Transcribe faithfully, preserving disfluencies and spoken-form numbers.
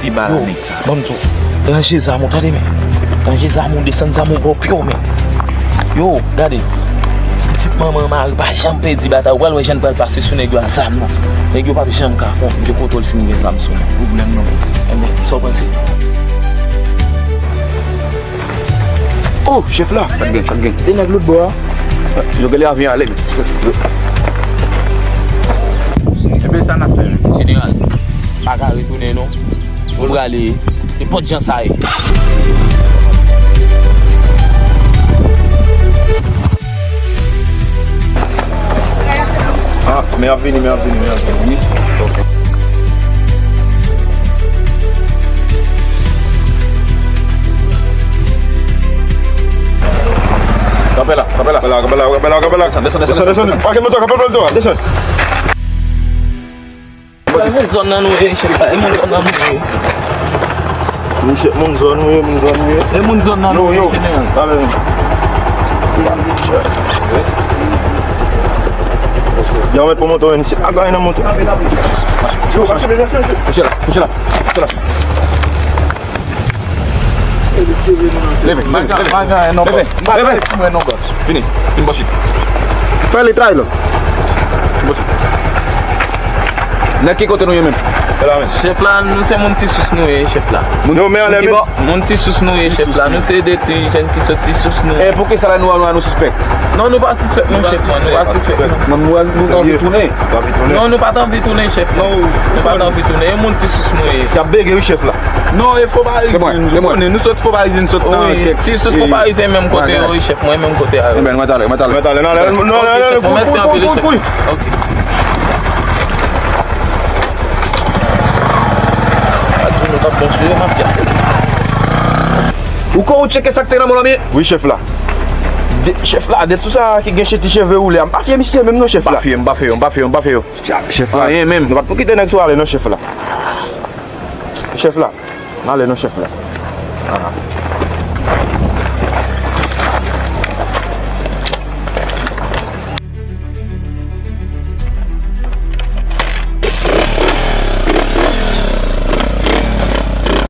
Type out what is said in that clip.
Yo, ban m di w, ranje zam ou, tande men. Ranje zam ou, desann zam ou, bò pye w, men. Yo, gade. Pitit manman mari pa janm pèdi batay. Ou pral wè jan n pral pase sou nèg yo a zam nan. Nèg yo p ap janm ka fè yon kontwòl si n gen zam sou nou. Pwoblèm nan, bòs. Enben, sa w panse? Oh, chèf la! Sa k gen, sa k gen? E nèg lòt bò a? Yo genlè avyon ale. Enben, sa n ap fè, men? Jeneral, pa ka retounen, non. Ou prale, nenpòt jan sa ye. Ah, men ap vini, men ap vini, men ap vini. Ok. Kanpe la, kanpe la, kanpe la, kanpe la, kanpe la, kanpe la. Desann, desann, desann, desann, desann. Pake moto, kanpe moto, desann. E moun zòn nan nou ye, chèf la. E moun zòn nan nou ye. Misye, moun zòn nou ye, moun zòn nou ye. E moun zòn nan nou ye, jeneral. Yo, yo. Talè menm. Yo, mèt pou moto, misye. Agay nan moto. Kouche la, kouche la, kouche la. Leve, leve, leve. Maga, maga, non, bòs. Leve, leve. Maga, non, bòs. Fini. Fin bòchit. Fè li tray la. Fin bòchit. Nèg ki kote nou ye menm? Chèf la, nou se moun Ti Sous nou ye, chèf la. Moun, yo, men anlè, men. Moun Ti Sous nou ye, chèf la. Nou se de ti jèn ki sot Ti Sous nou. E poukisa la nou, nou, nou sispèk? Non, nou pa sispèk, non, chèf la. Nou pa sispèk, non. Non, nou, nou, nou anvi tounen. Non, nou pa t anvi tounen, chèf la. Nou pa t anvi tounen. E moun Ti Sous nou ye. Se ap bege, wi, chèf la. Non, e Fò Parizyen, nou konnen, nou sot Fò Parizyen, nou sot nan kèk, si sot Fò Parizyen menm kote yo, wi, chèf, mwen menm kote a yo. Enben, mwen talè, mwen talè. Mwen talè, nan, nan, nan, nan, nan, kouri, kouri, kouri, kouri. Ok. A di nou t ap bon sou yo, mafya. Ou ko ou tcheke sa k te nan men w lan byen? Wi, chèf la. De, chèf la, de tout sa ki gen che-, ti cheve woule a, m pa fye misye menm non, chèf la. M pa fye, m pa fye yo, m pa fye yo, m pa fye yo. Chèf la. Anyen menm. Nou pa t pou kite nèg sa yo ale non, chèf la. Chèf la. M ale non, chèf la. Ah.